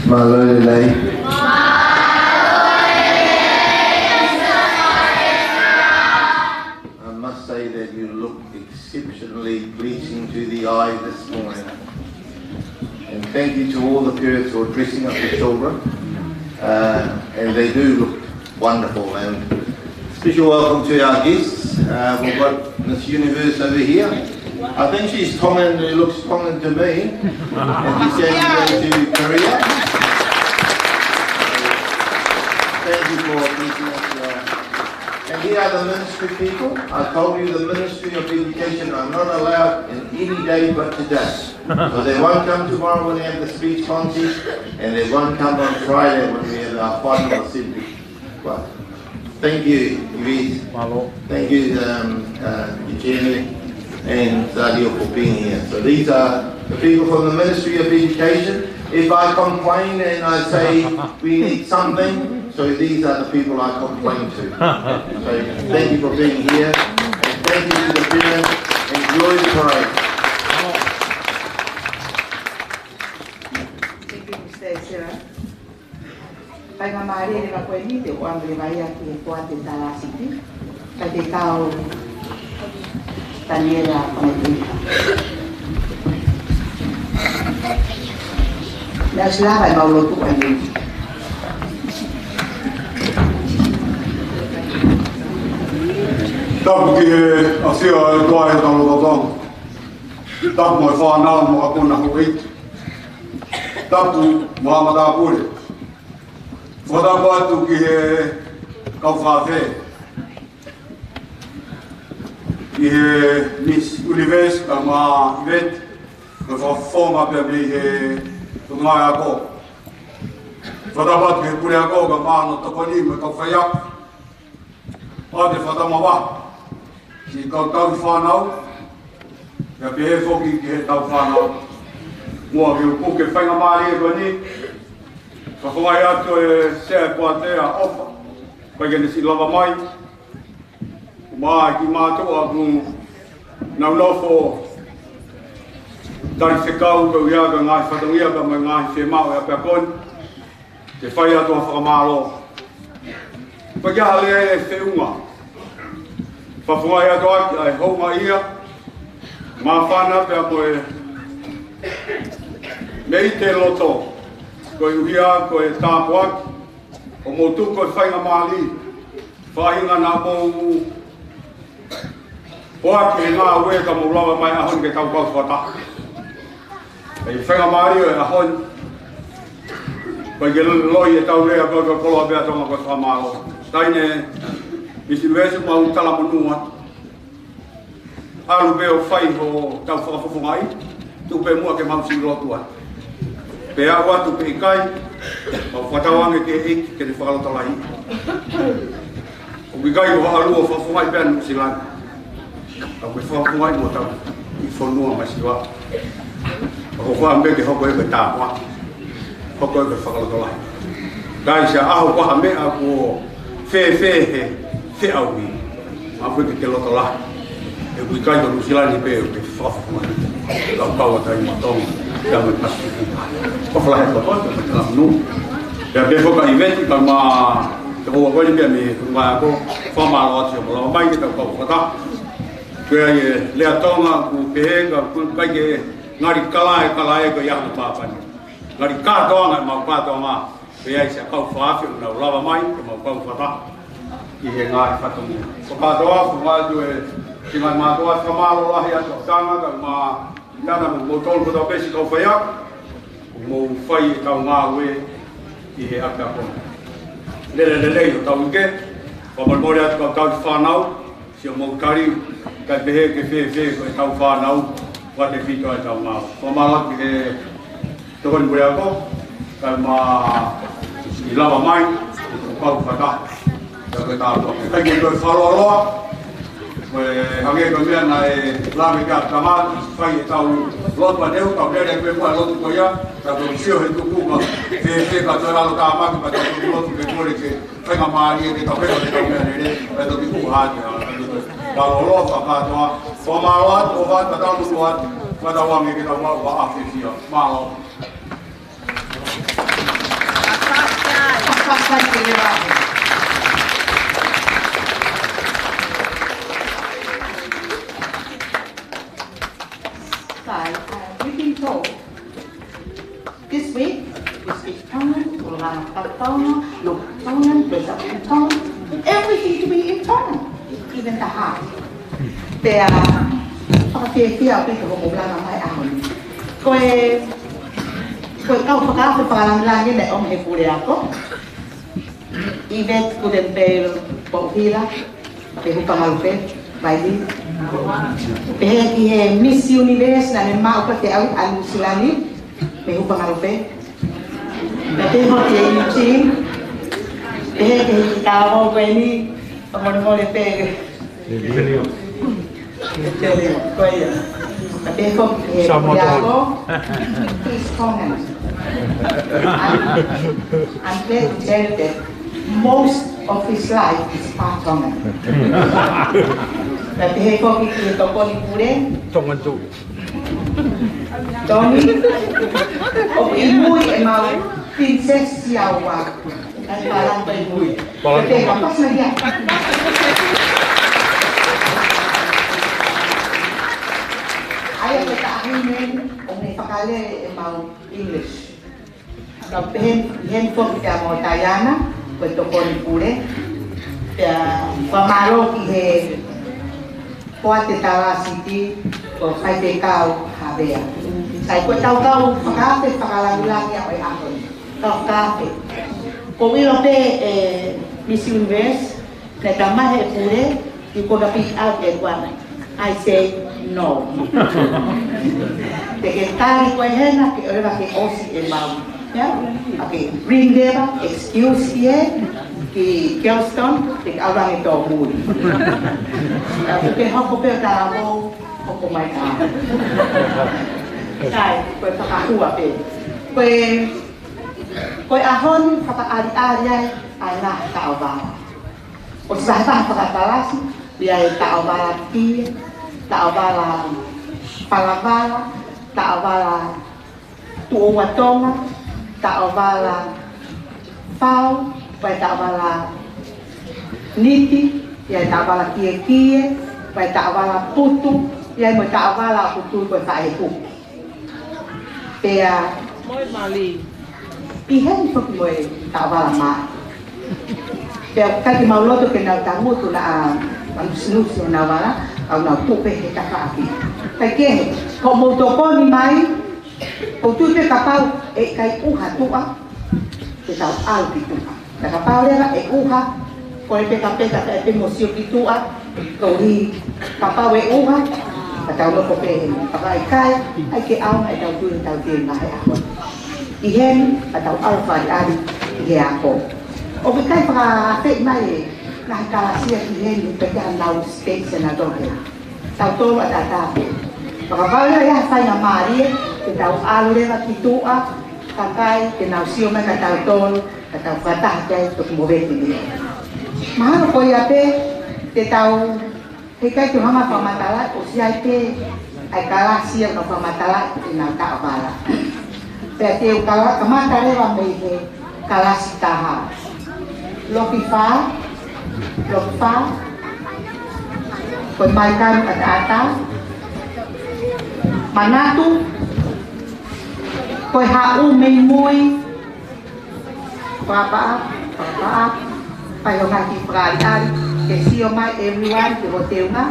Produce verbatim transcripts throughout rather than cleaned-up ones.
Mālō e lelei. I must say that you look exceptionally pleasing to the eye this morning. And thank you to all the parents for dressing up the children. Uh, and they do look wonderful. And special welcome to our guests. Uh, we've got Miss Universe over here. I think she's Tongan, it looks Tongan to me. And she's going to Korea. Thank you for presenting us, uh, and here are the ministry people. I told you the Ministry of Education are not allowed in any day but today. So they won't come tomorrow when we have the speech contest, and they won't come on Friday when we have our final assembly. But thank you, Yvette. Mālō. Thank you, um, uh, Eugenia and Sadio for being here. So these are the people from the Ministry of Education. If I complain and I say we need something, so these are the people I complain to. So thank you for being here, and thank you to the parents. Enjoy the parade. Thank you, Mister Ezra. Faingamālie leva ko eni te u ʻalu leva ia ki he poate talāsiti, kae te tau Taniela Panaituika. Naʻe ʻosi lava ʻemau lotu ʻanenai. Tapu ki he ʻafio ʻa e ʻOtua ʻi hotau lotolotonga. Tapu mo e fānau mo e kau kona houʻeiki. Tapu mo e matāpule. Fakatapu atu ki he kau fafine, ki he Miss Universe kae ʻumaʻā Yvette, mo e fakafofonga pea mei he Potungāue Ako. Fakatapu atu ki he puleako kae ʻumaʻā hono tokoni mo e kau faiako. ʻOatu e fakatamavaʻe ki he kau tauhi fānau, pea pehē foki ki he tauhi fānau. Muʻa ke u puke e faingamālie ko eni, fakafofongaʻi atu e sea e poate ʻa ʻOfa, ʻikai ke ne siʻi lava mai, ʻumaʻā e kiʻi mātuʻa ʻoku nau nofo tali fekau koeʻuhi ko e ngaahi fatongia pea mo e ngaahi fiemaʻu ʻa e ʻapiako ni. Ke fai atu ha fakamālō. Pea ko e hā leva e feʻunga? Fakafofongaʻi atu ʻaki ʻa e houngaʻia, māfana pea mo e meʻite loto, koeʻuhi ko e tāpuaki ʻo mou tuku e faingamālie, faʻahinga naʻa mou ʻoatu e ngāue ka mou lava mai he ʻaho ni ke tau kau fakataha. ʻI he faingamālie ʻo e ʻaho ni, ʻikai ke loi ʻetau lea, ko e koloa pē ʻa Tonga ko e fakamālō. Taʻahine Miss Universe, mau talamonū atu. ʻAlu pē ʻo fai hotau fakafofongaʻi, tuku pē muʻa ke mau siʻi lotu atu. Pea aʻu atu pe ʻikai, mau fakatauange ki he ʻEiki ke ne fakalotolahiʻi. ʻOku ʻikai ko ha ʻalu ʻo fakafofongaʻi pē ʻa Nuʻusila ni. Ka ko e fakafofongaʻi mo hotau kiʻi fonua masiva. Ka ko e fakaʻamu pē ke hoko ia ko e tāpuaki. Hoko ia ko e fakalotolahi. Ka ʻi he ʻaho ko ha meʻa kuo fēfē he feʻauhi, maʻu pē ke ke lotolahi. He ʻoku ʻikai ko Nuʻusila ni pē ʻoku ke fakafofongaʻi. Ka ʻoku kau atu ai mo Tonga, pea mo e Pasifiki. Ko e falahe ko Tonga, ko e talamonū. Pea pehē foki kia Yvette, kae ʻumaʻā e kau ako ni pea mei he Potungāue Ako, fakamālō atu siʻomou lava mai ke tau kau fakataha. Ko e lea Tonga ʻoku pehē ka ʻoku ʻikai ke ngali kala e kala ē ko ia ʻa e pāpani. Ngali kātoa ʻemau kātoanga, pea ʻi ai siʻa kau fakaafeʻi ʻoku nau lava mai ke mau kau fakataha ʻi he ngaahi fatongia. Ko e kātoa, ko e ngaahi tue, siʻi ngaahi mātuʻa, fakamālō lahi atu ʻa Tonga, kae ʻumaʻā Tana mo moutolu kotoa pē siʻi kau faiako, mou fai ʻetau ngāue ʻi he ʻapiako ni. Lele lelei hotau ike, fakamolemole atu kau tauhi fānau, siʻomou tali, kae pehē ke fēfē ko ʻetau fānau, ʻoku ʻikai ke fito ʻetau ngāue. Fakamālō ki he tokoni puleako, kae ʻumaʻā e lava mai, kau fakataha. Ka ko e tāpuaki. ʻIkai ke toe fakalōloa. Ko e hangē ko e meʻa naʻe lave ki ai ʻa Tama, fai ʻetau lotu ʻanenai, tau lele pē muʻa lotu ko ia, ka ko e sio he tuku ka, fēfē ka toe ʻalu ʻa Tama, ka tau lotu ke kole ke faingamālie ke tau heka ke tau meʻa lele, ka tau ki kuha atu, ʻa, ʻa, ʻa, fakalōloa, fakakātoa, fakamālō atu, ʻo fakatau atu, fakatauange ke tau maʻu ha ʻafifio. Mālō. Sai, uh, we've been told this week we speak Tongan, Tongan, Tongan, Tongan, dress up in Tongan, everything to be in Tongan, even the heart. Pea, fakafiefia ʻaupito hoʻomou langa mai ʻaho ni. Ko e, ko e kau fakaafe fakalāngilangi naʻe ʻomi he puleako, Yvette Gudenberg Pouhila, Pehē Hupangalope, Vaili. Pehē ki he Miss Universe naʻa ne maʻu pē te au ʻa Nuʻu Sila ni, Pehē Hupangalope. Pehē ki he Eugene. Pehē ki he kiʻi tāupoʻou ko eni, fakamolemole pē. Ko ia. Pehē ki he Samoa. Puleako. He's Tongan. I'm, I'm glad to tell you that most of his life is part Tongan. Pehē ki he tokoni pule. Tongan too. Tony. ʻOku ʻi mui ʻemau Princess Siaoa. Ai, palang pai mui. Palang. Pehē, pai. Kapau sila ia. ʻA ia ko e taʻahine, ʻoku ne fakalele ʻemau English. Ka pehē, heni foki kia mo Taiana, ko e tokoni pule. Pea fakamālō ki he Poate Talāsiti, ko Faifekau Havea. Sai, ko ʻetau kau fakaafe fakalāngilangi ʻo e ʻaho ni. Kau fakaafe. ʻOku ou ʻilo pē, ʻe Miss Universe, naʻe talamai ʻe he pule, you gonna be out at one. I say, no. Te ke tali koe hena, ke ʻoleva ke ʻosi ʻemau. Ia, ʻa ke ring leva, excuse ki he, ki Kelston, te ke ʻalu ange tō muli. Ka ʻoku ke hoko pē ʻo talavou, hoko mai ka. Sai, ko e fakahua pē. Ko e, ko e ʻaho ni fakaʻaliʻali ai ʻa e ngaahi taʻovala. ʻOsi vahevahe fakakalasi, ʻi ai e taʻovala kie, taʻovala falavala, taʻovala tuʻo ua Tonga, taʻovala fau, pea taʻovala niti, ʻi ai taʻovala kiekie, pea taʻovala putu, ʻi ai mo e taʻovala ʻoku tui ko e faʻepuku. Pea, moi Mali. ʻI heni foki mo e taʻovala maʻi. Pea ʻikai ke mau loto ke nau tangutu naʻa, ʻa, nusinusi honau vala, ʻa nau tupe he tafaʻaki. Kaikehe, ko hoʻomou tokoni mai, ʻoku ou tui pē kapau ʻe ʻikai ʻuha tuʻa, te tau ʻalu ki tuʻa. Ka kapau leva ʻe ʻuha, ko e peka peka ka ʻe pē mo sio ki tuʻa, koeʻuhi kapau ʻe ʻuha, ka tau nofo pē heni. Kapau ʻikai, ʻai ke ʻaonga ʻetau tui, ʻetau tui ʻi he ngaahi ʻaho. ʻI heni, ka tau ʻalu fakaʻaliʻali ʻi he ako. ʻOku ʻikai fakaafeʻi mai e ngaahi kalasi ia ki heni, pea ke ʻanau stage na toke. Tautolu ʻataʻatā pē. Kapau leva ʻe ʻi ai ha faingamālie, ke tau ʻalu leva ki tuʻa, kakai, ke nau sio mai kia tautolu, ka tau fakataha ki ai, toki movete ni. Mahalo ko ia pē, te tau, heʻikai te u hanga fakamatalaʻi, ʻosi ʻi ai pē ʻa e kalasi ia ʻoku fakamatalaʻi ʻenau taʻovala. Pea te u kala-, kamata leva mei he kalasi taha. Loki fā, loki fā, ko e maikanu ʻataʻatā. Manatu, ko e haʻu mei mui, Papa, papa, fai ho ngaahi fakaʻaliʻali, ke sio mai everyone ki ho teunga.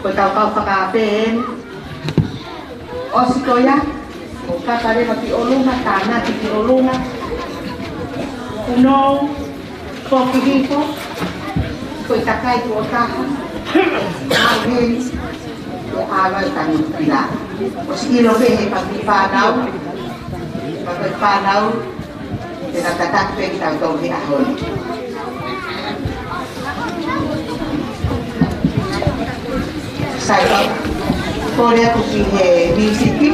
Ko ʻetau kau fakaafe eni. ʻOsi ko ia, ʻo kata leva ki ʻolunga, tānaki ki ʻolunga. Kunou, foki hifo, ko e takai tuʻo taha. Amen. ʻO ʻalu ai ka ni pila. ʻOsi ʻilo pē he paki fānau. Paki fānau. Te na tataki pē kitautolu he ʻaho ni. Sai, kole atu ki he mīsiki.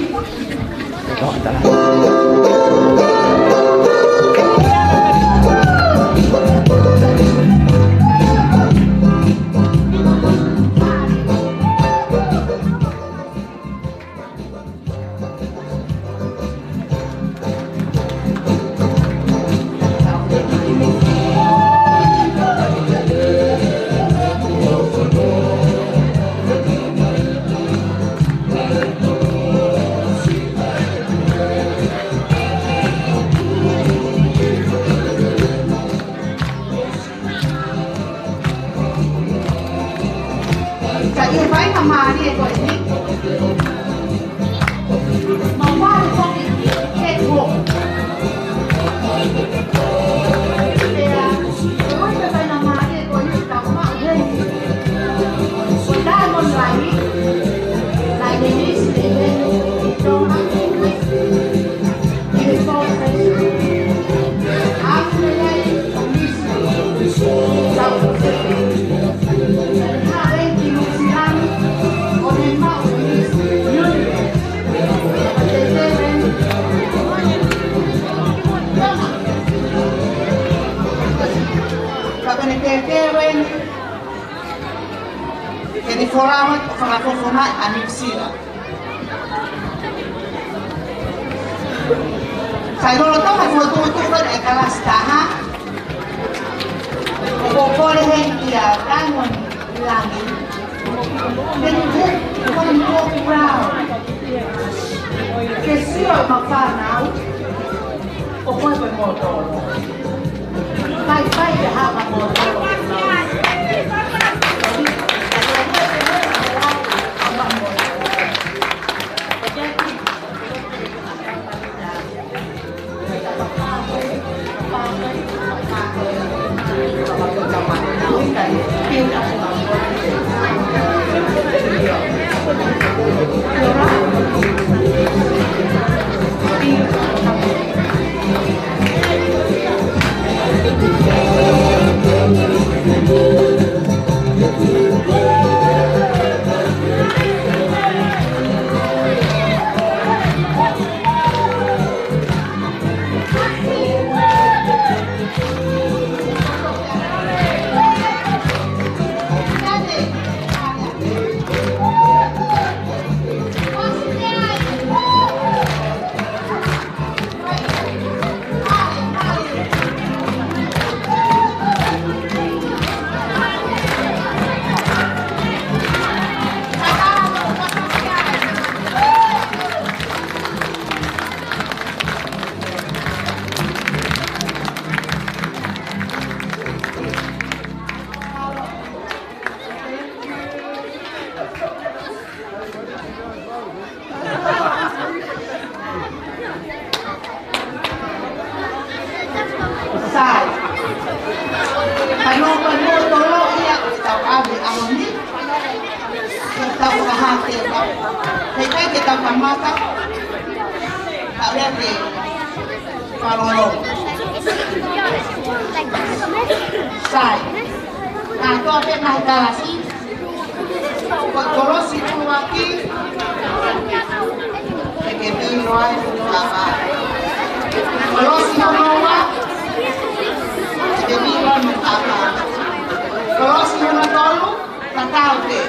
Ka ko ʻene tētē eni, ke ne folaua ʻo fakafofona ʻa Nuʻu Sila. Sai lolotonga e fokotuʻutuʻu ʻa e kalasi taha, ʻoku ou kole heni kia Tanuangilangi, ke ne hū, ke ne hū ki he lau, ke sio ʻema fānau, ʻo ko e ko e mōtolo. Fai, fai, ke hā ʻema mōtolo. Sai. Pano, pano, tolo ia, tau ave, ʻaho ni. Tau kaha ke tau. He kai ke tau kamata. Tau ia ke palolo. Sai. Ka toa pe mai kalasi. Ko e kolosi ʻuluaki, ʻe ke pili ai ʻo papa. Kolosi hono ua, ʻe ke pili ai ʻo papa. Kolosi hono tolu, tatau pē.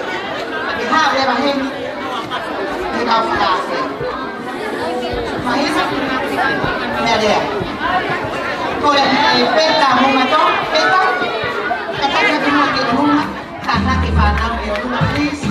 ʻE hā leva heni, ʻe kau fakase. Mahina, meʻa lea. Ko e, ʻe, Peta, Muna to, Peta. Ka taki atu mo ke Muna. Tānaki fānau ʻi ʻolunga, please.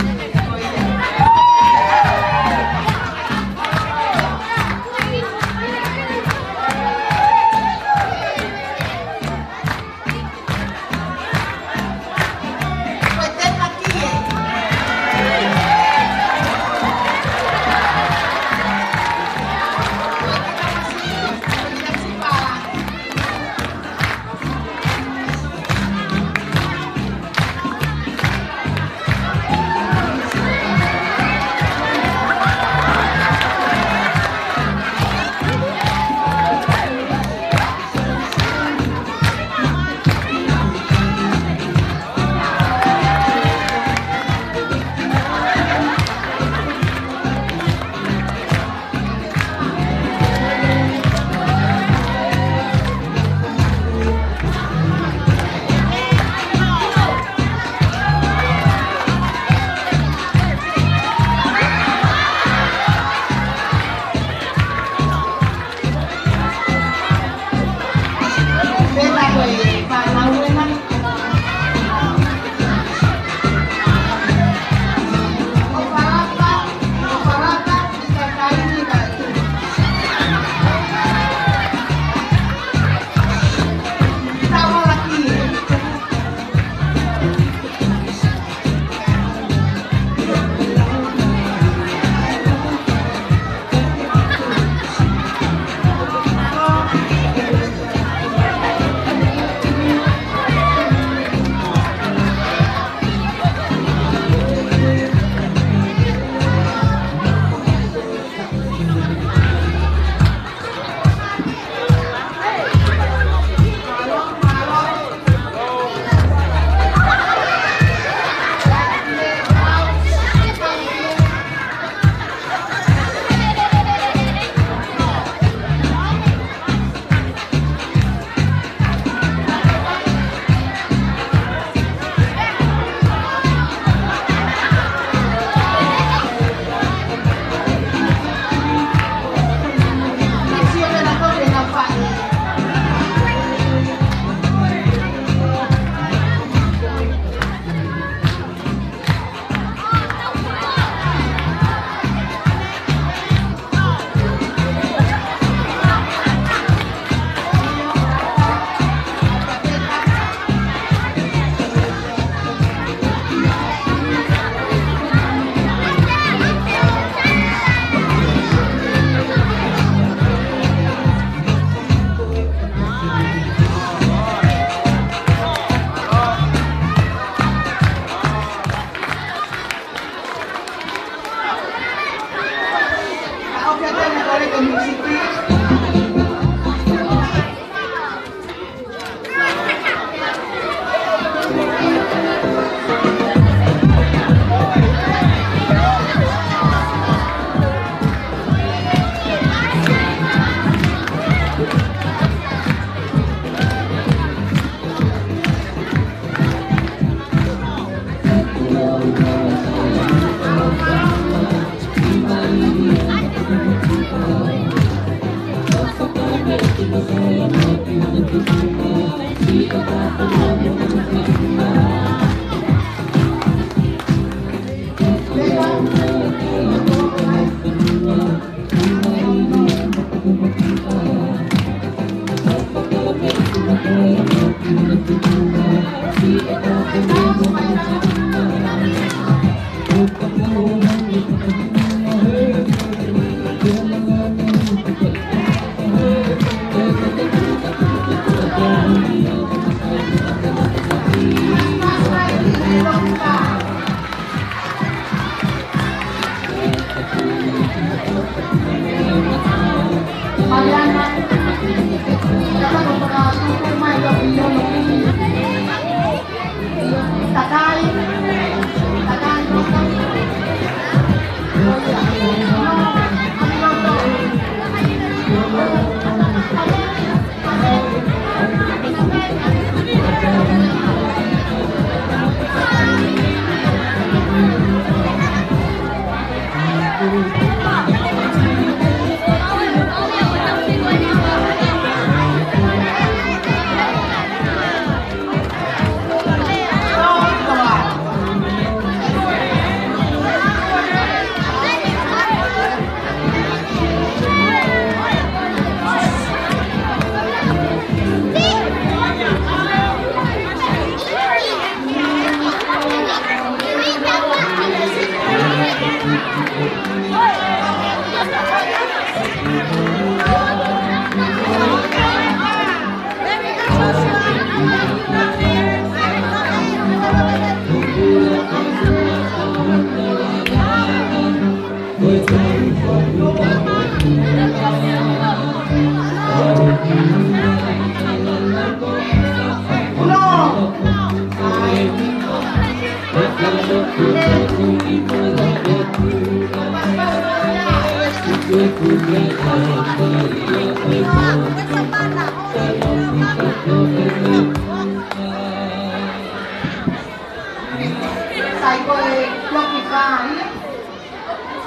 Sai ko e loki fā ia.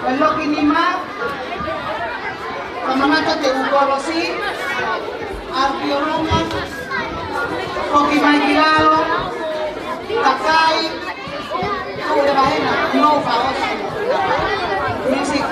Ko e loki nima, Kamangata Teʻu Kolosi, ʻApiolonga, Foki Mai ki Lalo, Kakai, Kau Leva Hena, no faosi. Music.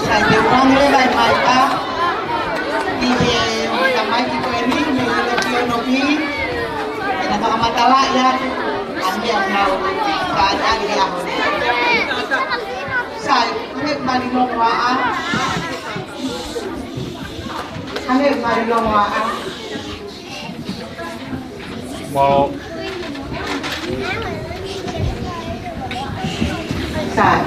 Sai, te u ʻoange leva e maika ki he tamaiki ko eni mei he ʻElekiona Pī, ke na fakamatalaʻi atu ʻa e meʻa ʻoku nau fai ʻi he ʻaho ni. Sai, hangē ʻoku mali longoaʻa. Hangē ʻoku mali longoaʻa. Mālō. Sai.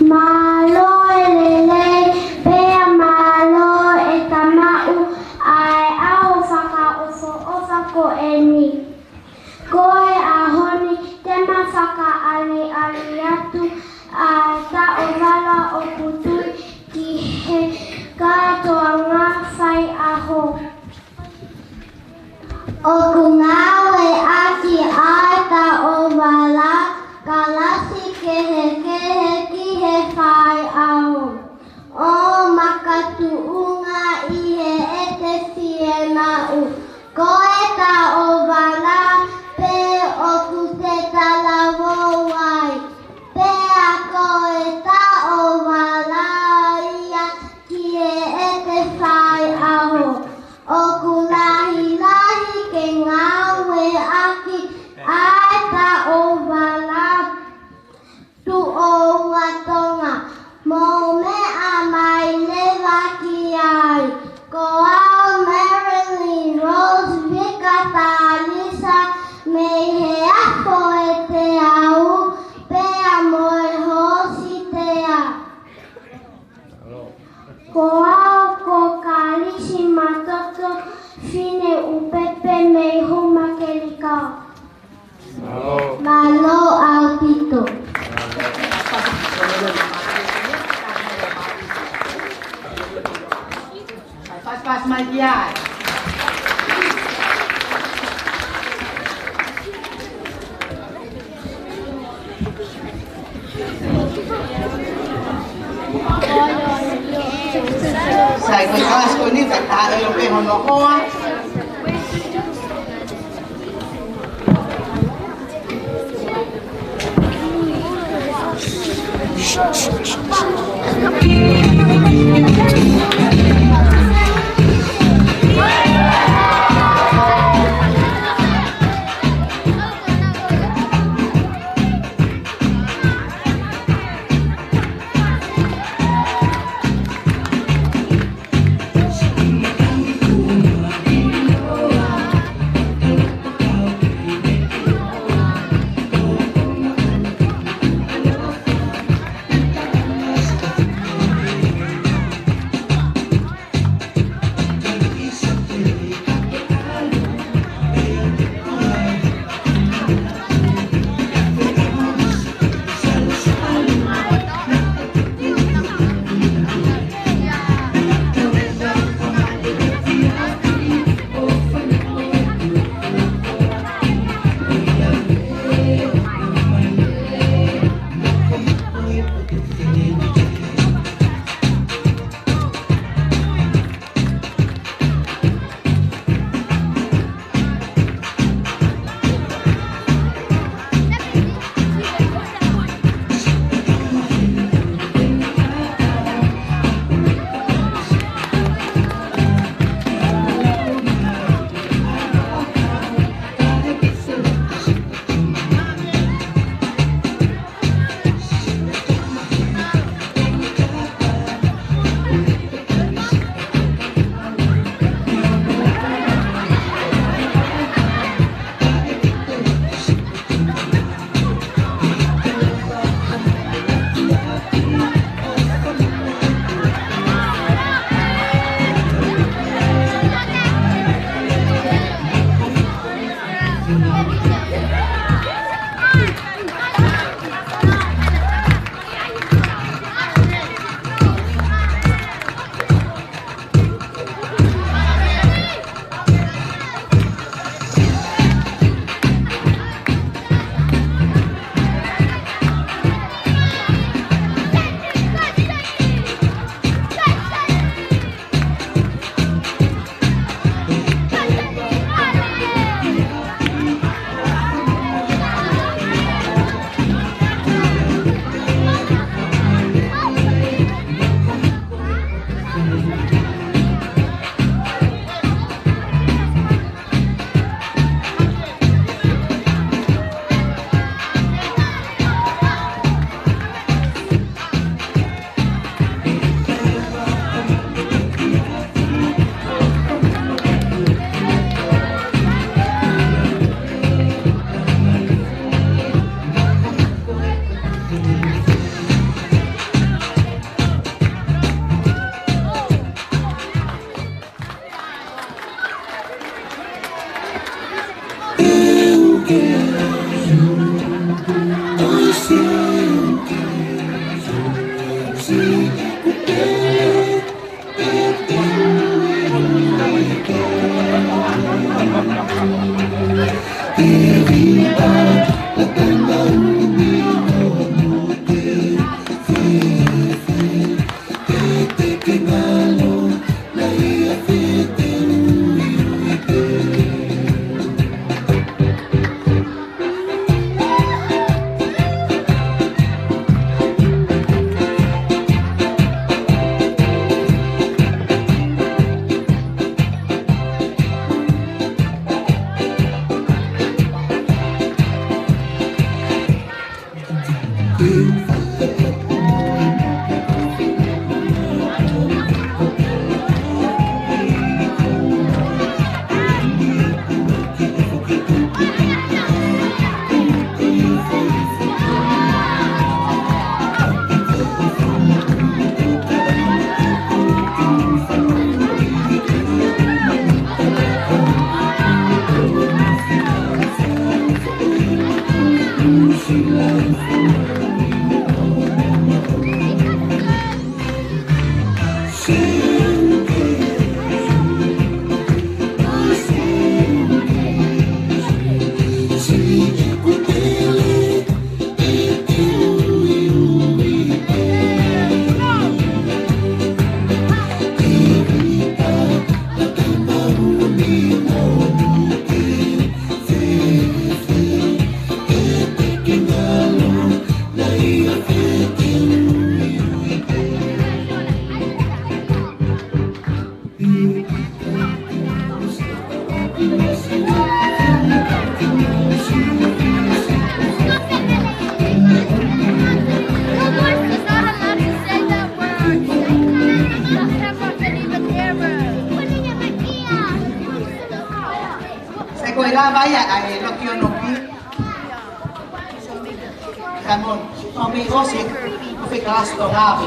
Mālō e lelei, pea mālō e tamaʻu ʻa e ʻaho fakaʻofoʻofa ko eni. Ko e ʻaho ni te ma fakaʻaliʻali atu ʻa e taʻovala ʻoku tui ki he kātoanga faiʻaho. ʻOku ngāueʻaki ʻa e taʻovala Mai ki ai. Sai, ko e kalasi ko eni, ta tā ʻelo pē hono hoa. Vai ʻa e loki ʻo Noki. Come on. ʻO mei ʻosi, ko e foʻi kalasi Tonga pē.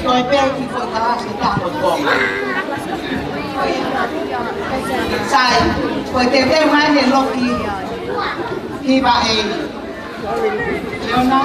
Ko e pē ki he foʻi kalasi taha mo Tonga. Sai, ko e teuteu mai ʻe Loki. Hiva ē. Leona.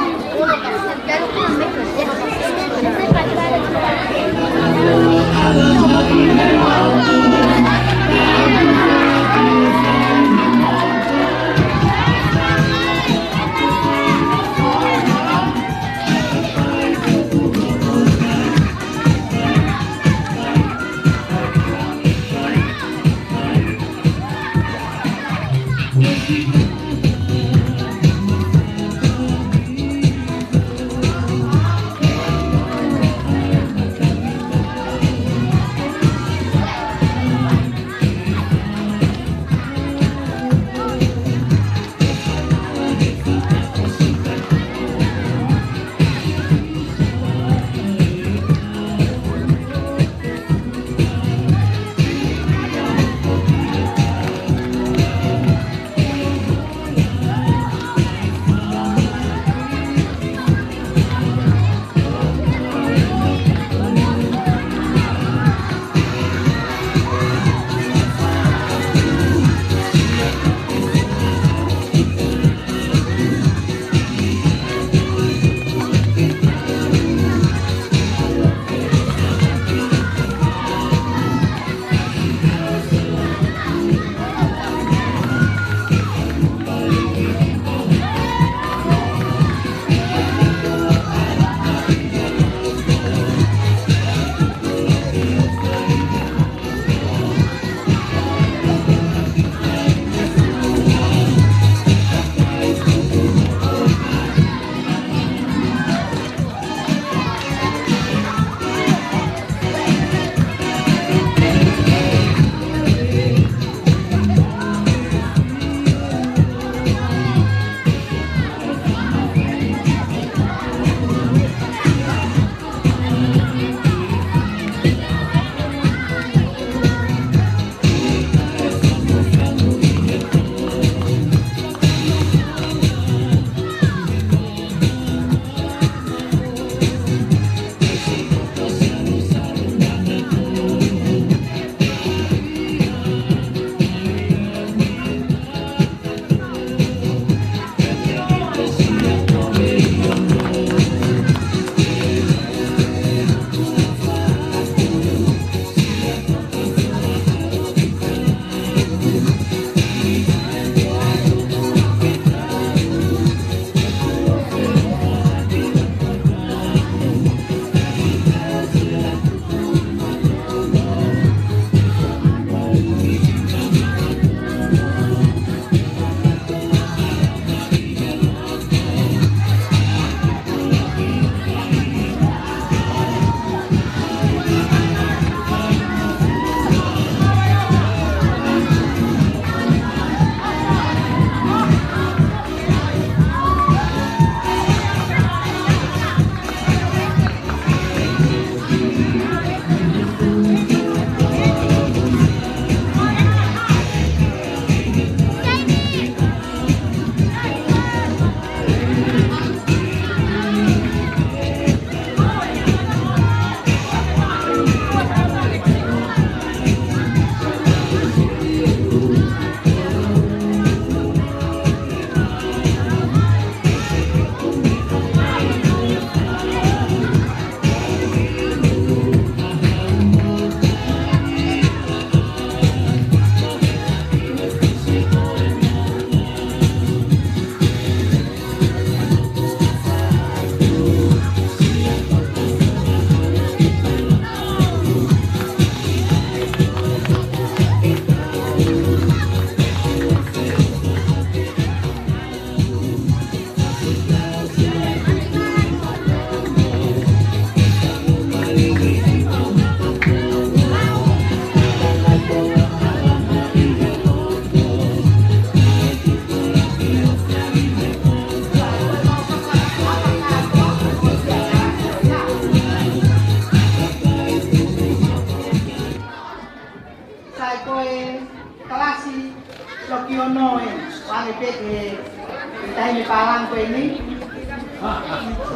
Pea ko e taimi pālangi ko eni,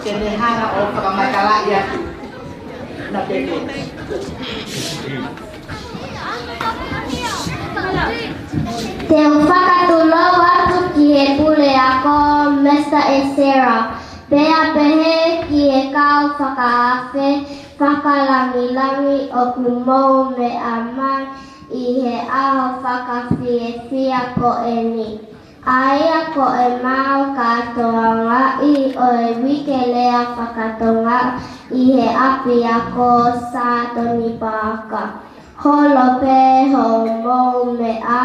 ke ne hanga ʻo fakamatalaʻi atu. Na peke. Te u fakatulou atu ki he puleako, Mister Esera, pea pehē ki he kau fakaafe fakalāngilangi ʻoku mou meʻa mai ʻi he ʻaho fakafiefia ko eni. ʻA ia ko ʻemau kātoangaʻi ʻo e Uike Lea Faka-Tonga ʻi he ʻapiako Sutton Park. Holo pē hoʻomou meʻa,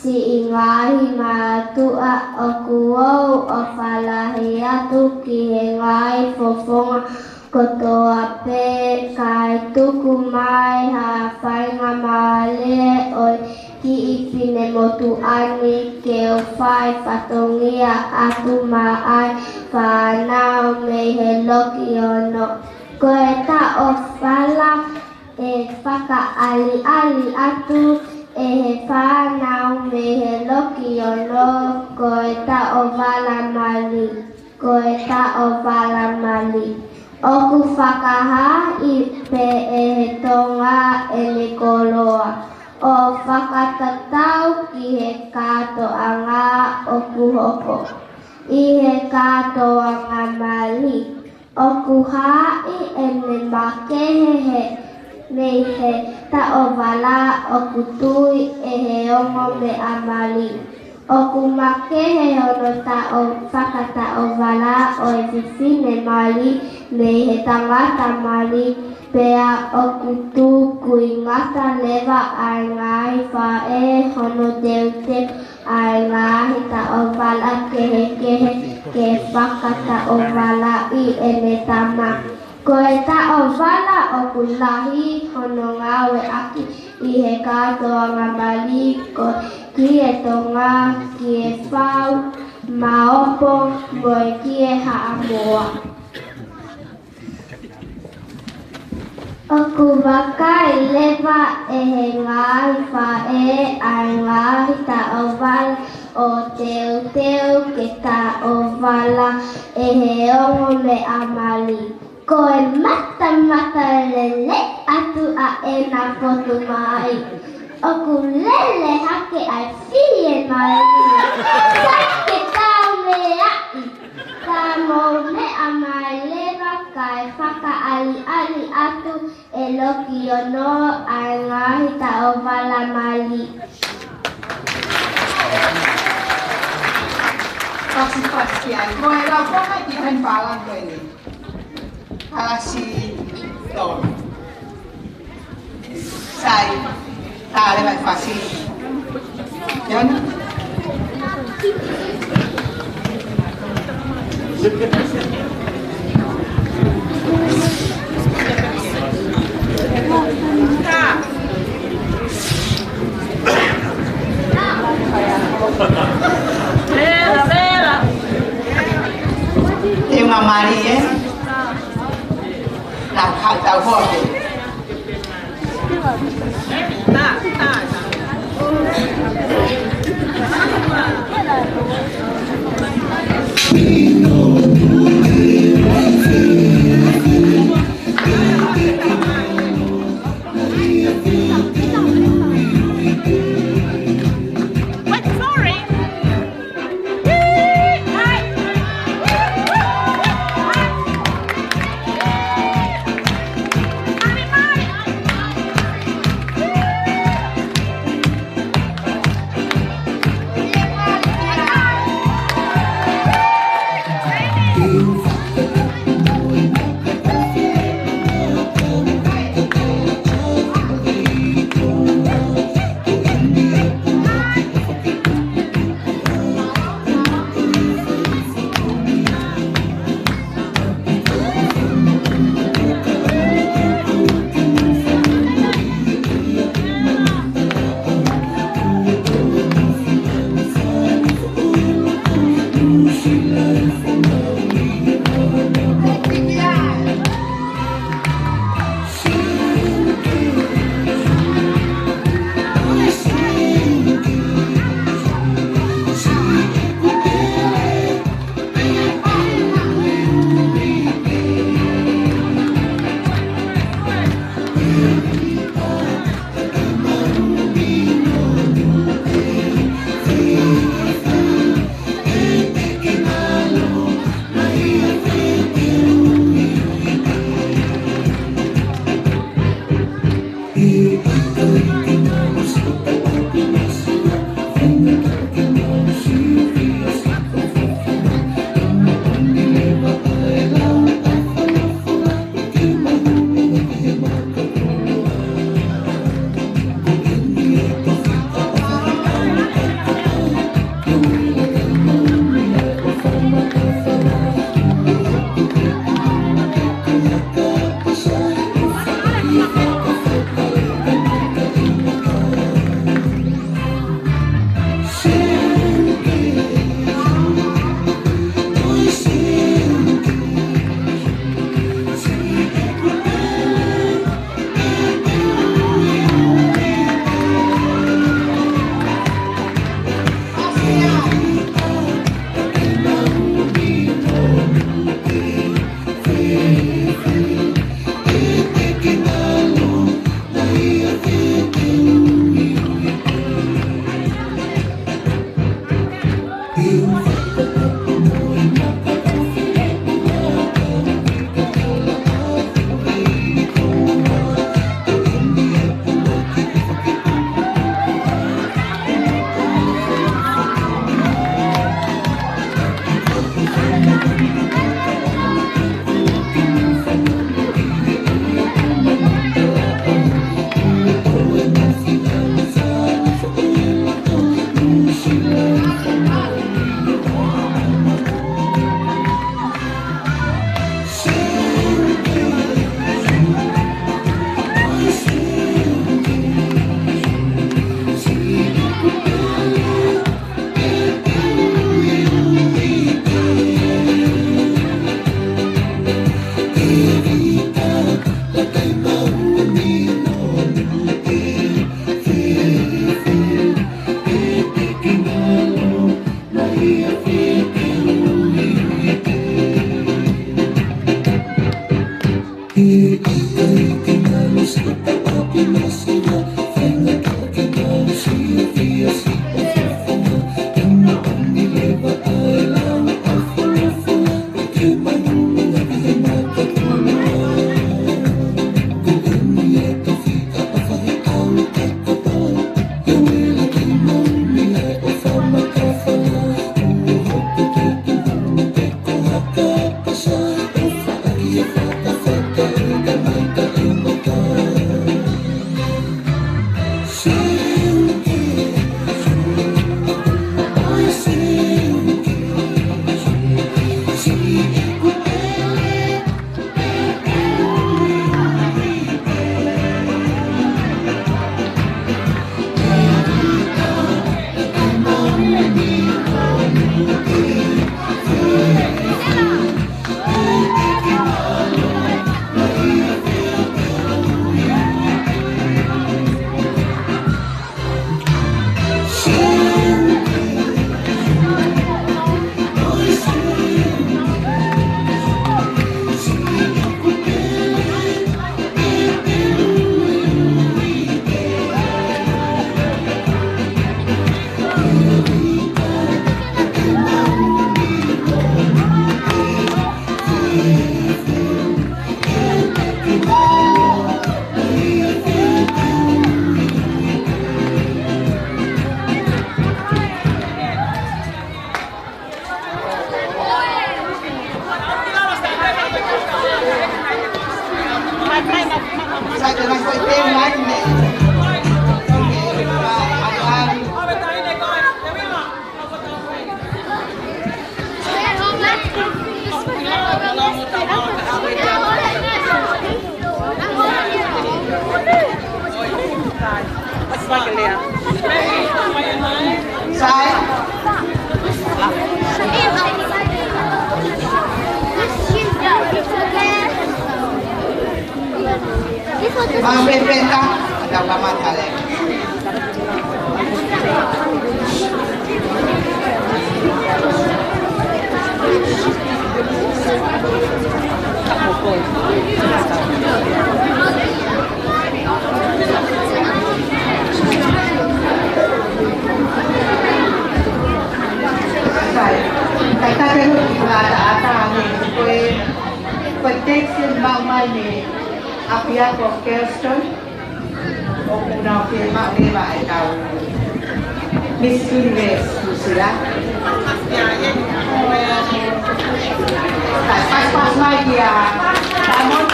siʻi ngaahi mātuʻa, ʻoku ou ʻofa lahi atu ki he ngaahi fofonga kotoa pē, kae tuku mai ha faingamālie ʻo e kiʻi finemotuʻa ni ke u fai fatongia atu maʻa e fānau mei he Loki Ono. Ko e taʻovala ʻe fakaʻaliʻali atu ʻe he fānau mei he Loki Ono, ko e taʻovala mali. Ko e taʻovala mali. ʻOku fakahaaʻi pē ʻe he Tonga ʻene koloa ʻo fakatatau ki he kātoanga ʻoku hoko ʻi he kātoanga mali. ʻOku haaʻi ʻene makehe he mei he taʻovala ʻoku tui ʻe he ongo meʻa mali. ʻOku makehe hono taʻo fakataʻovala ʻo e fefine mali mei he tangata mali, pea ʻoku tukuingata leva ʻa e ngaahi faʻē hono teuteu ʻa e ngaahi taʻovala kehekehe ke fakataʻovalaʻi ʻene tama. Ko e taʻovala ʻoku lahi hono ngāueʻaki ʻi he kātoanga mali ko e kie Tonga, kie fau, maopo, mo e kie haʻamoa. ʻOku vakai leva ʻe he ngaahi faʻē ʻa e ngaahi taʻovala ʻo teuteu ke taʻovala ʻe he ongo meʻa mali. Ko e matamatalelei atu ʻa ʻena fotu mai. ʻOku lele hake ʻa e fiemālie. Sai ke tau meaʻi. Ka mou meʻa mai leva kae fakaʻaliʻali atu ʻe Loki Ono ʻa e ngaahi taʻovala mali. Pasipasi ai. Ko e lau konga ki he pālangi ko eni. Kalasi tolu. Sai, tā leva e fasi. Iana? Te u ngamari, ē? Tau, tau hope. Wait, sorry. Mau pepeta, ada lama kali. Sai, kae ʻatā ke u ʻata ʻatā ange, ko e, ko e text ʻoku maʻu mai mei he ʻapiako Kelston, ʻoku nau ke maʻu leva ʻetau Miss Universe, Nuʻusila. Sai, pass, pass mai kia Simon.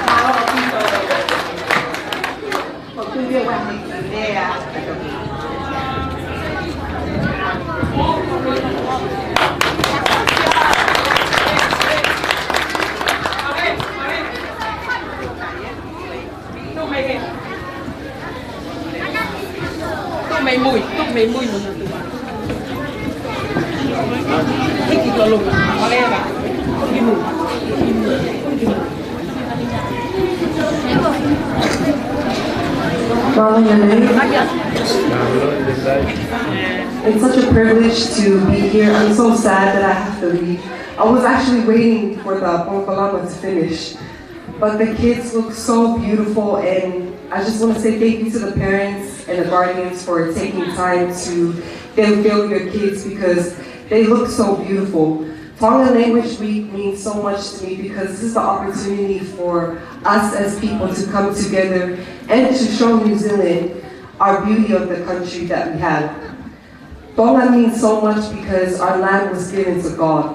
Mālō ʻaupito. Tuʻu mei mui, tuʻu mei mui mo na tuʻu. Hiki ki ʻolunga, ʻoleva. Tuʻu ki mui, tuʻu ki mui, tuʻu ki mui. Well, you know, it's such a privilege to be here. I'm so sad that I have to leave. I was actually waiting for the polokalama to finish. But the kids look so beautiful, and I just want to say thank you to the parents and the guardians for taking time to film, film your kids because they look so beautiful. Tongan Language Week means so much to me because this is the opportunity for us as people to come together and to show New Zealand our beauty of the country that we have. Tonga means so much because our land was given to God.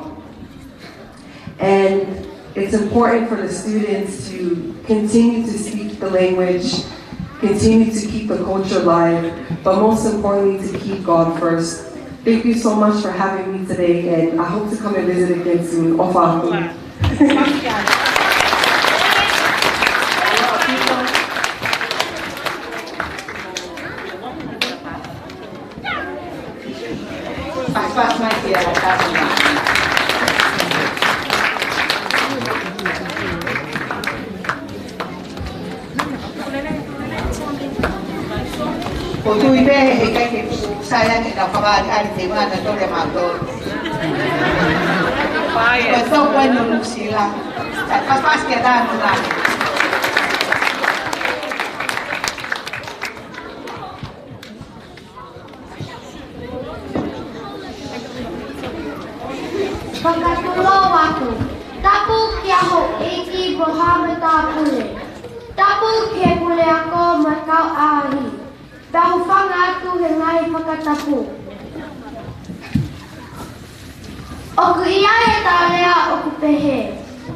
And it's important for the students to continue to speak the language, continue to keep the culture alive, but most importantly, to keep God first. Thank you so much for having me today, and I hope to come and visit again soon. ʻOfa atu. Pass, pass mai kia Tasi. ʻOku ou tui pē he ʻikai ke sai ange ʻetau kavali ʻa e te mata tole mautolu. Ko e tau ko eni ʻo Nuʻusila. Paspas ke dan mulai. Fakatulou atu. Tapu kia Houʻeiki Mohameta Pule. Tapu ki he puleako mo e kau ʻaʻahi. Pea u hūfanga atu he ngaahi fakatapu. ʻOku ʻi ai e tau lea ʻoku pehē,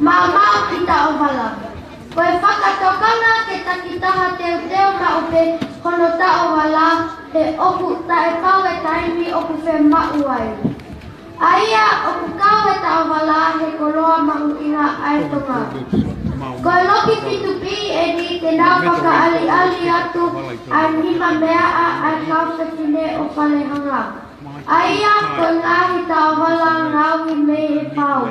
maumau ki taʻovala. Ko e fakatokanga ke takitaha teuteu maʻu pē hono taʻovala, he ʻoku taʻepau e taimi ʻoku fiemaʻu ai. ʻA ia ʻoku kau e taʻovala he koloa mahuʻinga ʻa e Tonga. Ko e loki fitu P eni te nau fakaʻaliʻali atu ʻa e nima meaʻa ʻa e kau fefine ʻo Falehanga. ʻA ia ko e ngaahi taʻovala ngaohi mei he fau.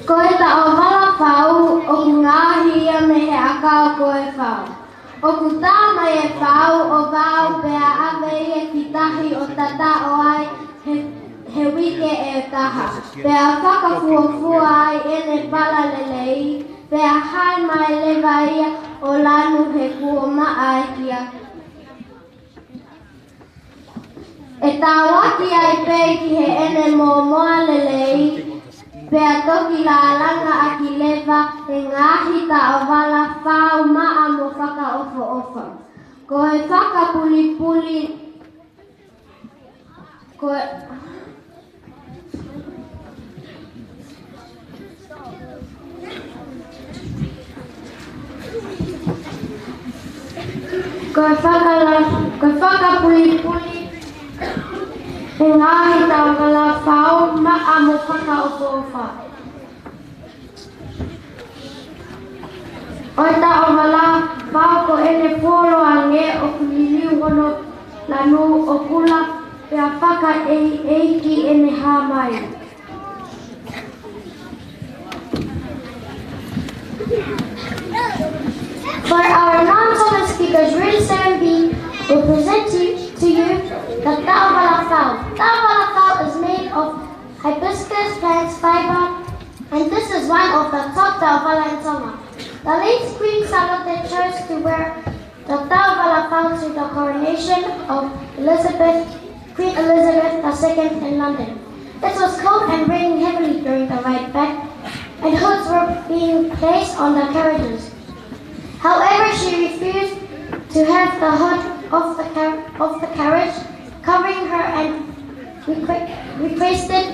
Ko e taʻovala fau ʻoku ngaohi ia mei he ʻakau ko e fau. ʻOku tā mai e fau ʻo vau pea ʻave ia ki tahi ʻo tataʻo ai he, he uike ʻe taha. Pea fakafuofua ai ʻene pala lelei, pea hae mai leva ia ʻo lanu he kuo maʻa e kia. ʻE tauaki ai pē ki heʻene mōmoa lelei, pea toki lālanga ʻaki leva e ngaahi taʻovala fau maʻa mo fakaʻofoʻofa. Ko e fakapulipuli, ko e, ko e fakala-, ko e fakapulipuli e ngaahi taʻovala fau maʻa mo fakaʻofoʻofa. ʻO e taʻovala fau ko ʻene fuoloa ange ʻoku liliu hono lanu ʻo kula pea fakaʻeiʻeiki ʻene hā mai. For our non-Tongan speakers, Rin Serenbi will present to, to you the taʻovala fau. Taʻovala fau is made of hibiscus plant fiber, and this is one of the top taʻovala in Tonga. The late Queen Sālote chose to wear the taʻovala fau to the coronation of Elizabeth, Queen Elizabeth the Second in London. It was cold and raining heavily during the ride back, and hoods were being placed on the carriages. However, she refused to have the hood off the car-, off the carriage, covering her and requ-, requested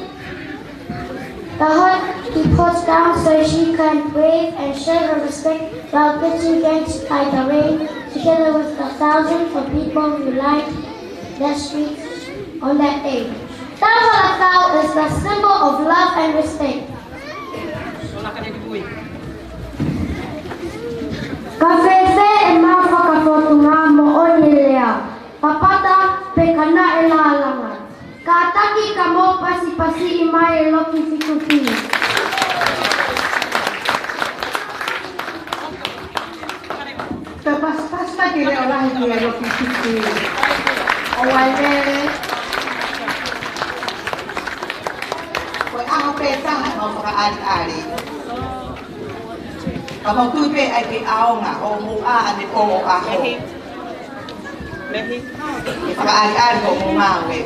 the hood be put down so she can wave and show her respect while pitching against by the rain, together with the thousands of people who lined the streets on that day. Taʻovala fau is the symbol of love and respect. Ka fēfē ʻemau fakafōtunga moʻoni e lea, papata pe ka naʻe lālanga. Kātaki ka mou pasipasiʻi mai e loki fitu P. Pea pasipasi mai ki he leʻolahi ki he loki fitu P. ʻOua ʻe lele. Ko e ʻaho pē taha ʻemau fakaʻaliʻali. Ka mou tui pē ʻai ke ʻaonga ʻo mou ʻā ʻanepō ʻo ʻaho. Mehi. Mehi. Ke fakaʻaliʻali hoʻomou ngāue.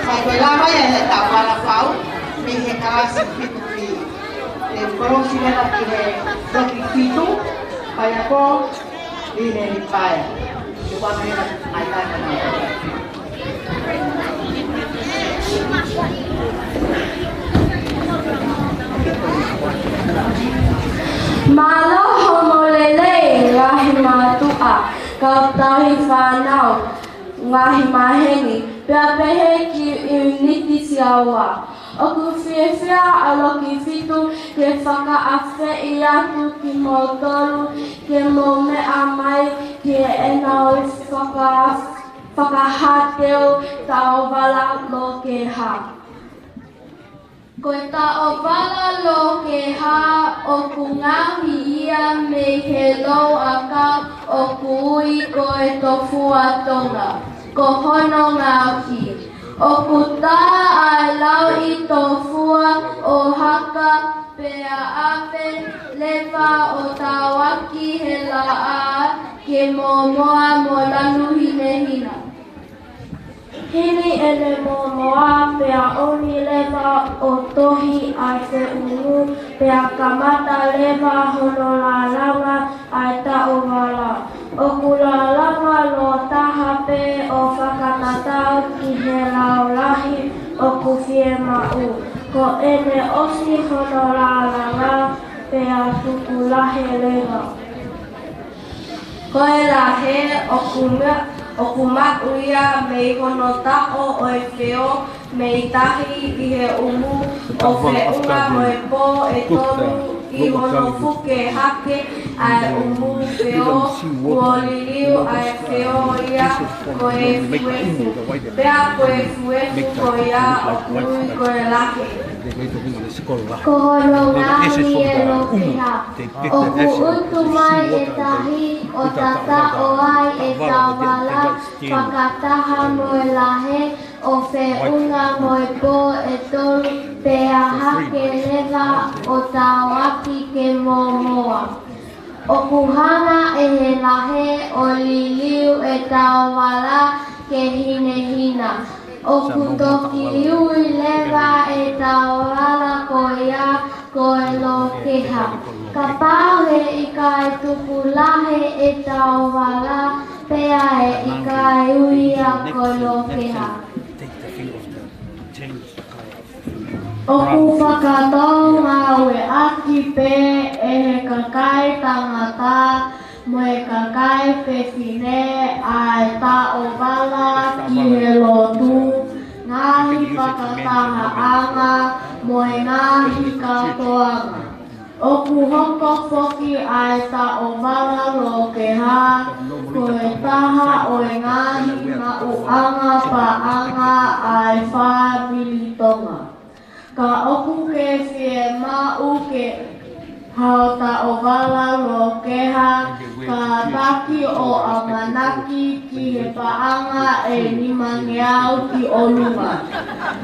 Fai ko e lava ia he taʻu vala fau, mei he kalasi fitu B. Te u kolosi leva ki he loki fitu, faiako Lile Lipaea. Te u ʻoange leva ʻa e taimi. Mālō hono lelei, ngaahi mātuʻa, kautahi fānau, ngaahi maheni, pea pehē ki ʻiuniti sia ua. ʻOku fiefia ʻa loki fitu ke fakaafeʻi atu kimoutolu ke mou meʻa mai ki heʻenau faka-, fakahā teu taʻovala Lokeha. Ko e taʻovala Lokeha ʻoku ngaohi ia mei he louʻakau ʻoku ui ko e Tofua Tonga, ko hono ngaohi. ʻOku tā ʻa e lauʻi tofua ʻo haka pea ʻave leva ʻo tauaki he laʻā ke mōmoa mo lanu hinehina. Hili ʻene mōmoa pea ʻomi leva ʻo tohi ʻa e feʻunu, pea kamata leva hono lalanga ʻa e taʻovala. ʻOku lalanga lōtaha pē ʻo fakatatau ki he laulahi ʻoku fiemaʻu. Ko ʻene ʻosi hono lalanga pea tuku lahi leva. Ko e lahi ʻoku ma-, ʻoku maʻu ia mei hono taʻo ʻo e feo mei tahi ʻi he ʻumu ʻo feʻunga mo e pō ʻe tolu ʻi hono fuke hake ʻa e ʻumu feʻo, kuo liliu ʻa e feʻo ia ko e fuefu, pea ko e fuefu ko ia ʻoku ui ko e lahe. Ko hono ngaahi ʻelo keha, ʻoku utu mai e tahi ʻo tataʻo ai e tauvala fakataha mo e lahe, ʻo feʻunga mo e pō ʻe tolu, pea hake leva ʻo tauaki ke mōmoa. ʻOku hanga ʻe he lahe ʻo liliu e tauvala ke hinehina. ʻOku toki ui leva e tauvala ko ia ko e lokeha. Kapau he ʻikai tupu lahi e tauvala, pea ʻe ʻikai ui ia ko e lokeha. ʻOku fakatōngaueʻaki pē ʻe he kakai tangata mo e kakai fefine ʻa e taʻovala ki he lotu, ngaahi fakatahaʻanga mo e ngaahi kātoanga. ʻOku hoko foki ʻa e taʻovala lokeha ko e taha ʻo e ngaahi maʻuʻanga paʻanga ʻa e fāmili Tonga. Ka ʻoku ke fiemaʻu ke hao taʻovala lokeha, kātaki ʻo ʻamanaki ki he paʻanga ʻe nimangeau ki ʻolunga.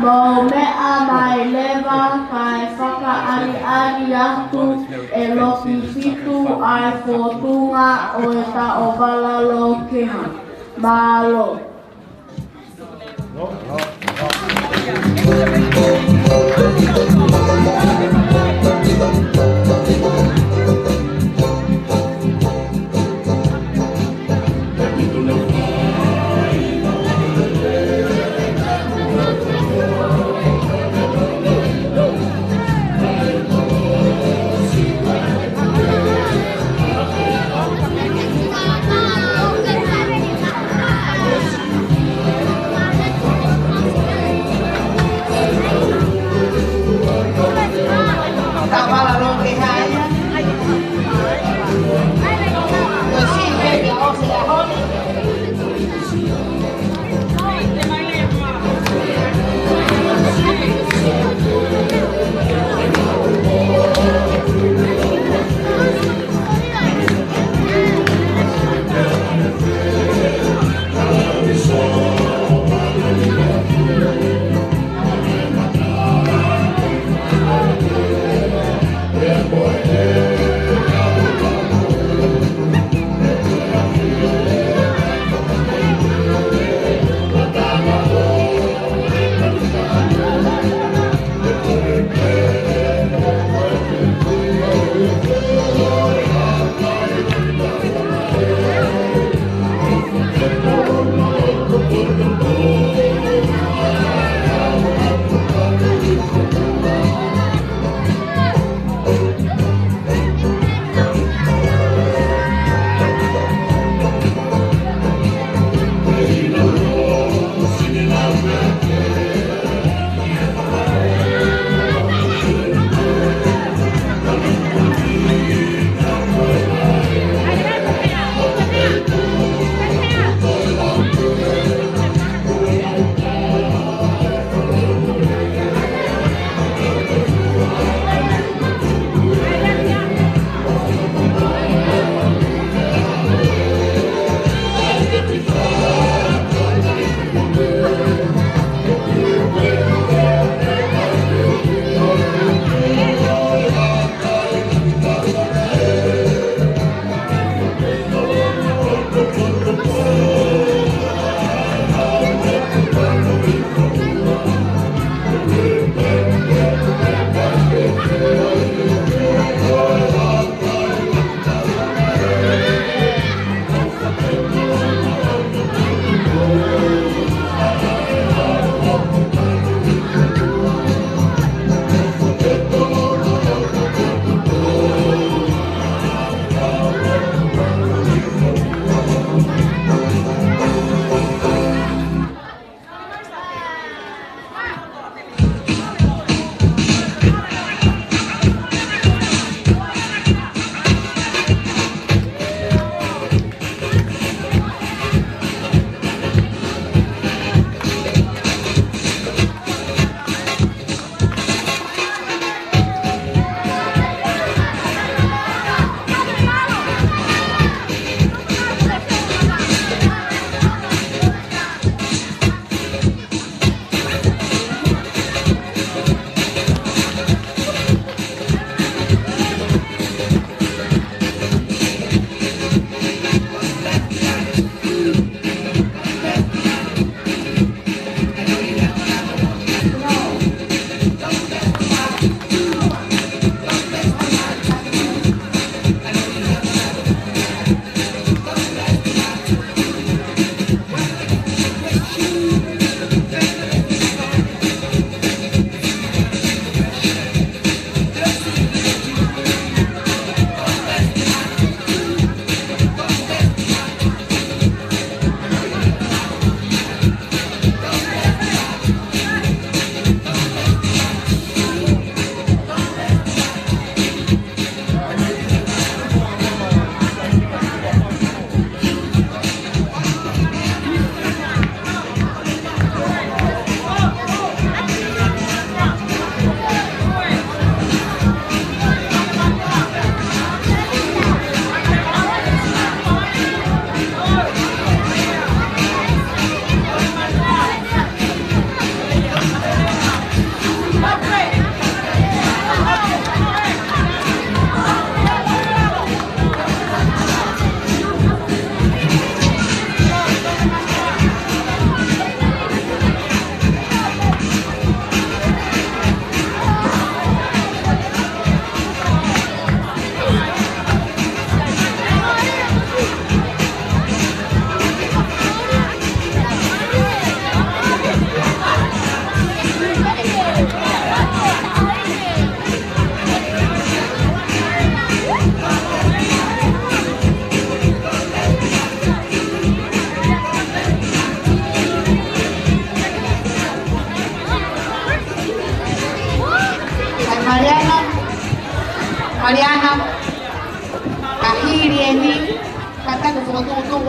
Mou meʻa mai leva kae fakaʻaliʻali atu ʻe Loki Fitu ʻa e fōtunga ʻo e taʻovala lokeha. Mālō.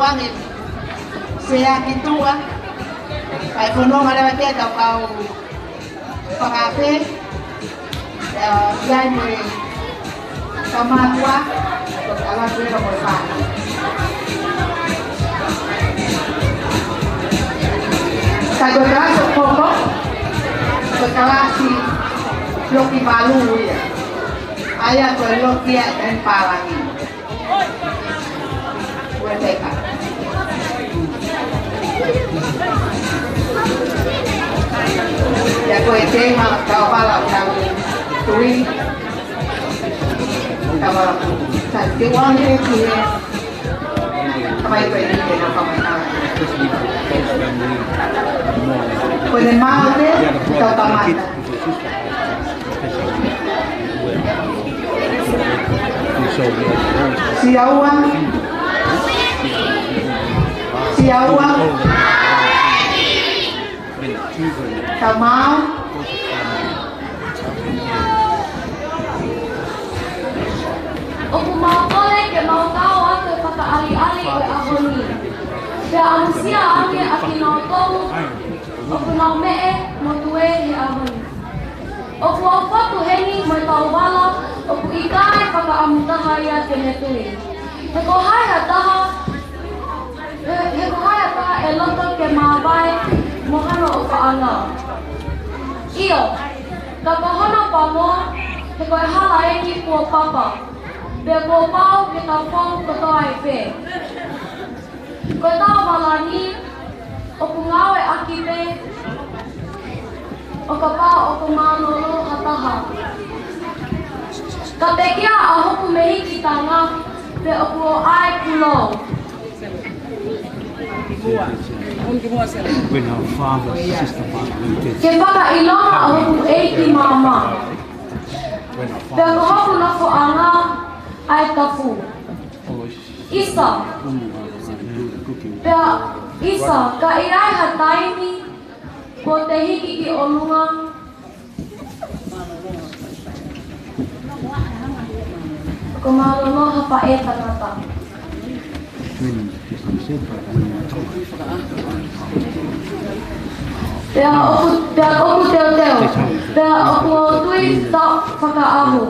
Ange, sea ki tuʻa, kae fononga leva ke tau kau fakaafe, ʻa ia mo e kau mātuʻa, ko e kalasi ʻe mo e fānau. Ka ko e kalasi ʻo Koko, ko e kalasi loki valu ia. ʻA ia ko e loki ia ʻe pālangi. Rebecca. Ia ko e tema kau vala kau tui. Kau vala kau. Sa te wan e ki he. Kamai ko e ni ke na kamai kau. Ko e mau te, kau kamata. Siaua. Siaua. Tamau. ʻOku mau kole ke mau kau atu e fakaʻaliʻali ʻo e ʻaho ni. Pea aʻusia ange ʻa kinautolu ʻoku nau meʻe mo tuē he ʻaho ni. ʻOku ou fotu heni mo e tauvala ʻoku ʻikai fakaʻamu taha ia ke ne tui. He ko hai ha taha, he, he ko hai ha taha ʻe loto ke māvae mo hano ʻofaʻanga. ʻIo, ka ko hono pango, he ko e hala eni kuo papa, pea kuo pau ke tau fou kotoa ai pē. Ko e tauvala ni, ʻoku ngāueʻaki pē, ʻo kapau ʻoku mālōlō ha taha. Ka pekia ʻa hoku mehikitanga, pea ʻoku ou ʻai pulou. When our father, sister, father, when death. Ke fakaʻilonga ʻa hoku ʻeiki māmā. When our father, pea ko hoku nofoʻanga ʻa e tafu. ʻIsa. Pea, ʻIsa, ka ʻi ai ha taimi kuo te hiki ki ʻolunga, ʻoku mālōlō ha faʻē tangata. Pea ʻoku, pea ʻoku teuteu, pea ʻoku ou tui tau fakaʻamu.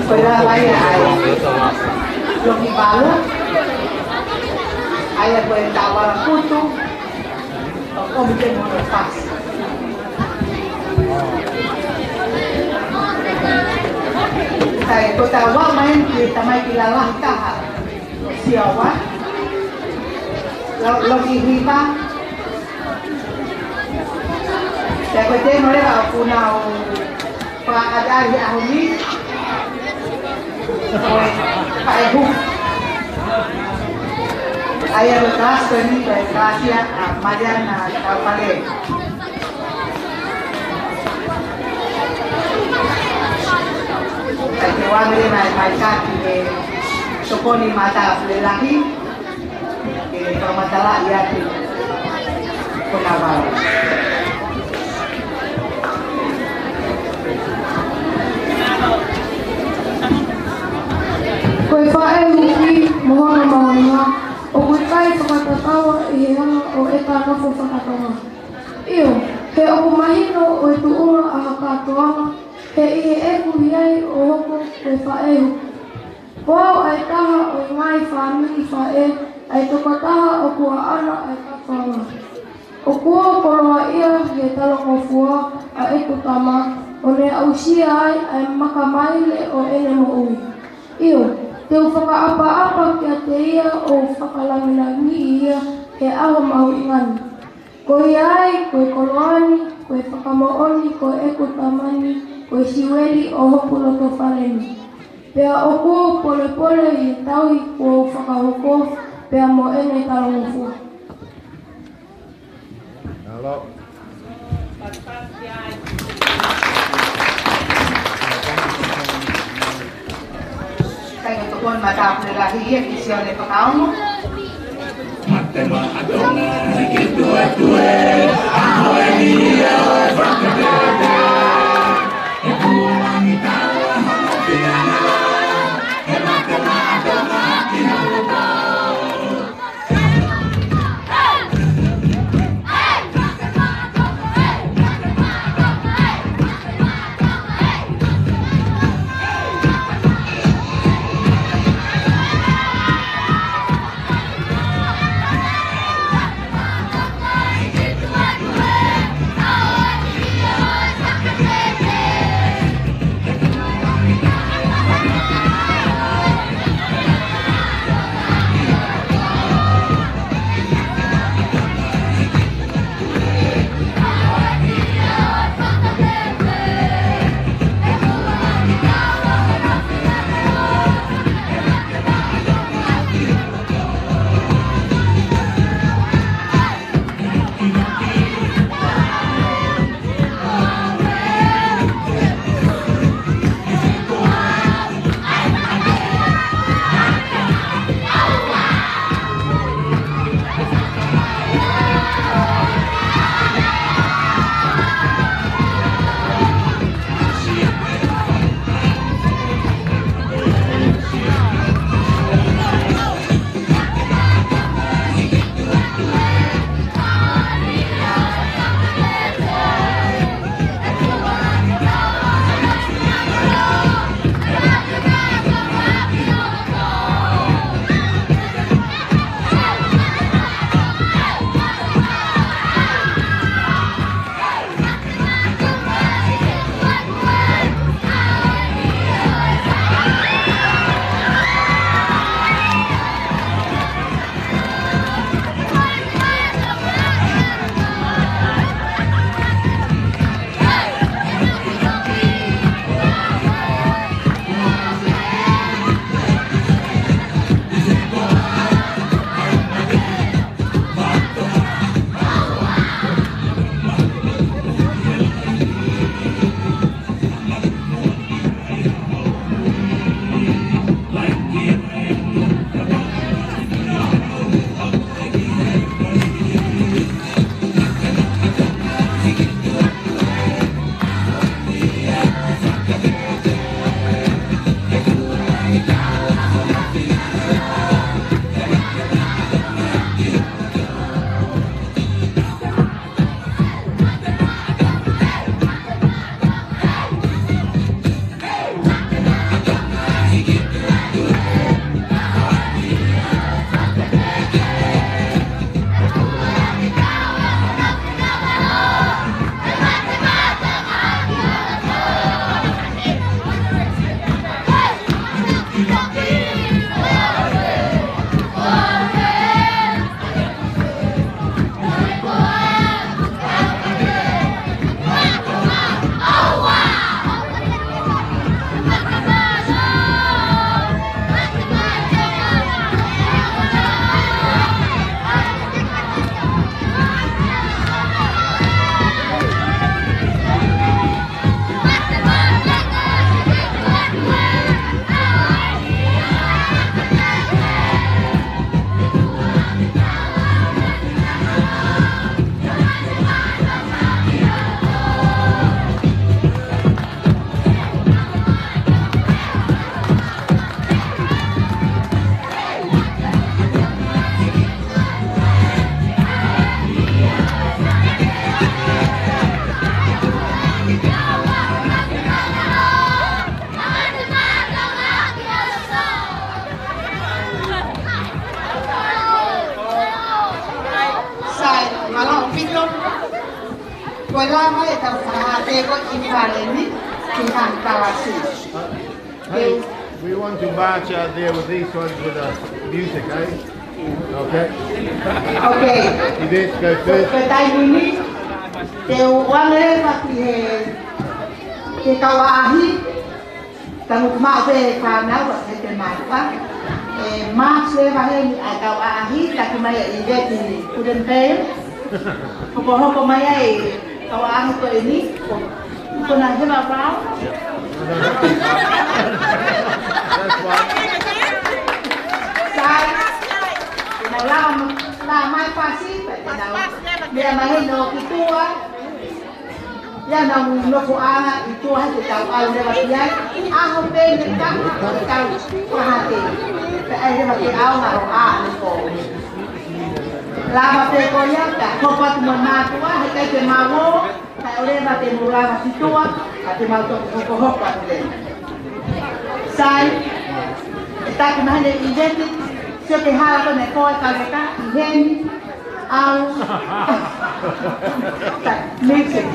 Ko e lava ia ʻa e loki valu, ʻa ia ko e taʻovala putu ʻo e Kōmite Mono Pasi. Sai, ko e taʻovala mai ki he tamaiki lalahi taha, Siawa, lo-, loki hiva. Pea ko e tēniti leva ʻoku nau fakaʻatā he ʻaho ni, ko e faʻē huhu. ʻA ia ko e kalasi ko eni ko e kalasi ʻa Maliana Taupale. Kae ke vave leva mai ka ki he tokoni mata pule lahi. Ke fakamatalaʻi atu ko e navau. Ko e faʻē huhu mo hono mahuʻinga, ʻoku ʻikai fakatatau ia ʻi he anga ʻo ʻeta nofo fakatonga. ʻIo, he ʻoku mahino ʻa e tuʻunga ʻa ha kātoanga, he ʻi heʻeku ʻi ai ʻo hoko ko e faʻē huhu. Ko au ʻa e taha ʻo e ngaahi fāmili faʻē ʻa e tokotaha ʻoku ʻaʻana ʻa e kātoanga. ʻOku ou koloaʻia he talangofua ʻa ʻeku tama ʻo ne aʻusia ai ʻa e makamaile ʻo ʻene moʻui. ʻIo, te u fakaʻapaʻapa kiate ia ʻo fakalāngilangiʻi ia he ʻaho mahuʻinga ni. Ko ia ai, ko e koloa ni, ko e fakamoʻoni, ko ʻeku tama ni, ko e siueli ʻo hoku lotofale ni. Pea ʻoku ou polepole ʻi he tauhi kuo u fakahoko, pea mo ʻene talangofua. Mālō. Kainga tokoni matāpule lahi ia ki Sione Fakaongo. Sai, mālō ʻaupito. Ko e lava e tau fakahā pē ko ē ʻi Fale ni, ki Haʻi Palasi. Hey, we want to march out there with these ones with the music, eh? Okay. Okay. Yvette, go first. Ko e taimi ni, te u ʻoange leva ki he, ki he kau ʻaʻahi, tangutu maʻu pē fānau, ʻa e te maʻu pē. ʻE, march leva heni ʻa e kau ʻaʻahi, taki mai ʻe Yvette Kutenbeil. Hokohoko mai ai, kau ʻaʻahi Ko eni, ko, ko na hema pau. Sai, na la, la mai pasi, na, meʻa mai heni ʻo ki tuʻa. Ia na u nofo ʻana ʻi tuʻa he te tau ʻalu leva ki ai. ʻAho pē ne ka, te tau pahate. Pea ʻai leva ke ʻaonga ʻo ʻā ʻi ko. Lava pē ko ia, ka ko patu mo mātua, he kai ke mau ō. Kae ʻoua leva te mou lava ki tuʻa, ka te mau toki hokohoko atu leva. Sai, ʻe taku mahalo ʻi veti, sio ke hala ko ne koe ka leka, ʻi heni, au. Sai, mixing.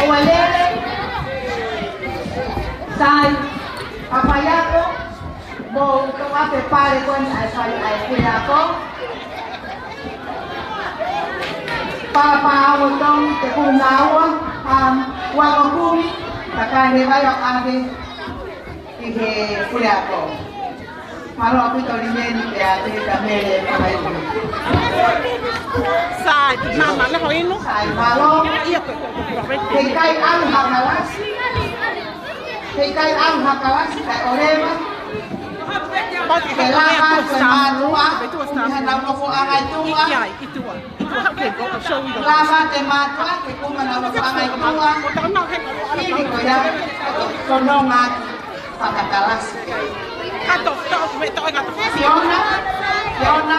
Kualele, sai, Papaiako, mo ka ʻoatu e pale ko eni ʻa e fai ʻa e Puleako. Papa Amoton, te kumi naua, um, ua ko kumi, ka ka ne vai ʻo ʻave ʻi he Puleako. Mālō ʻaupito Limeni pea te ka Mele Pangaiʻi. Sai, mama, na hoinu. Sai, mālō. Ia ko, ko, ko, ko, ko. He ʻikai ʻalu ha kalasi. He ʻikai ʻalu ha kalasi, kae ʻoleva. Ke lava ko e mātuʻa, ʻi heʻenau nofoʻanga ʻi tuʻa. Lava e mātuʻa ke kumi ʻenau nofoʻanga ʻi tuʻa. Hili ko ia, ko nonga atu fakakalasi. Kato, to, me to, kato. Fiona, Fiona,